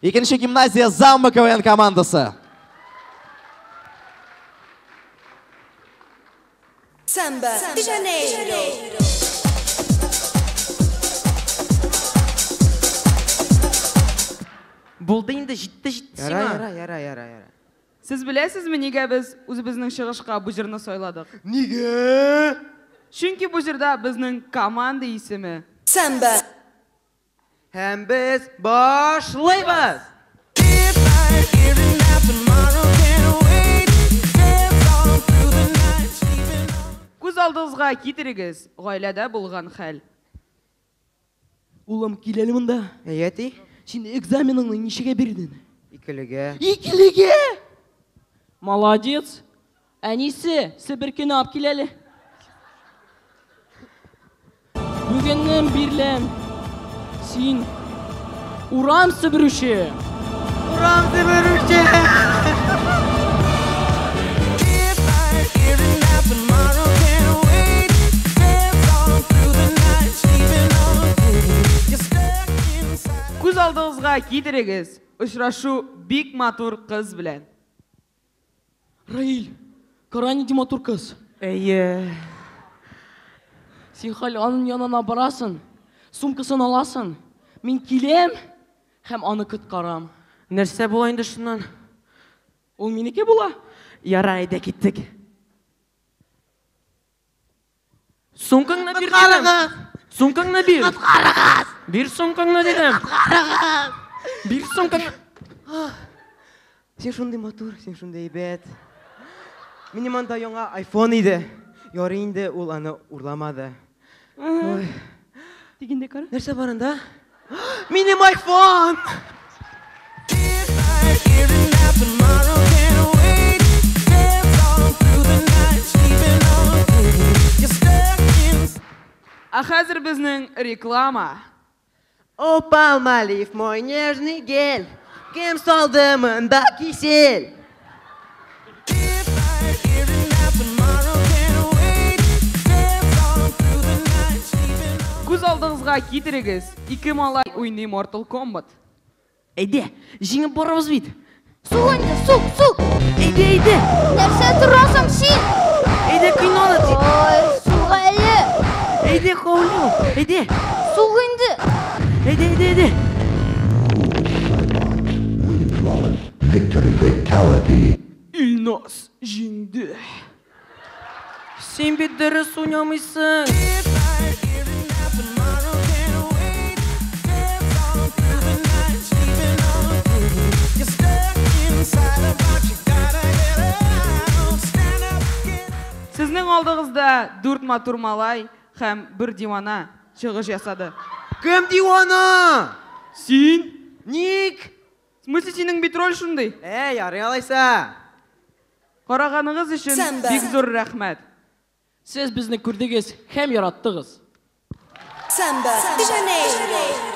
Икенче гимназия Замма КВН командасы. Samba de Janeiro. Булды инде, җитте, җитте Яра, сиңа. яра, яра, яра, яра. Сез беләсезме, нигә без үзебезнең чыгышка бу җырны сайладык? Нигә? Чөнки бу җырда безнең команда исеме. Samba. Һәм без башлыйбыз! Күз алдыгызга китерегез, гаиләдә булган хәл. Улым, кил әле монда. Әйе, әти. Син экзаменыңны ничәгә бирдең? Икелегә. Икелегә? Молодец. Әнисе, себеркене алып кил әле. Бүгеннән бирле син урам себерүче. Урам себерүче! Күз алдыгызга китерегез, очрашу бик матур кыз белән. Раил, кара нинди матур кыз. Әйе. Син хәл аның янына барасың, сумкасын аласың. Мин киләм һәм аны коткарам. Нәрсә була инде шуннан? Ул минеке була. Яра, әйдә киттек. Сумкаңны бир дидем. Сумкаңны бир. Коткарыгыз! Бир сумкаңны дидем. Коткарыгыз! Бир сумкаңны. Син шундый матур, син шундый әйбәт. Минем анда яңа iPhone иде. Ярый инде ул аны урламады. Ой. Дигәндә кара. Нәрсә бар анда? Минем iPhone! Ә хәзер безнең реклама. Упал малив мой нежный гель. Кем салды монда кисель? Күз алдыгызга китерегез, ике малай уйный Mortal Kombat. Әйдә, җиңеп барабыз бит. Сук инде, сук, сук. Әйдә, әйдә. Нәрсә торасың син? Әйдә, кыйнады дип. Ой, сук әле. Әйдә, каулау. Әйдә. Сук инде. Әйдә, әйдә, әйдә. Victory fatality. Илназ җиңде. Син бит дөрес уйнамыйсың. Сезнең алдыгызда дүрт матур малай һәм бер дивана чыгыш ясады. Кем дивана? Син? Ник? В смысле синең бит роль шундый? Ә, ярый алайса. Караганыгыз өчен Сәмбә. бик зур рәхмәт. Сез безне күрдегез һәм яраттыгыз. Samba de Janeiro.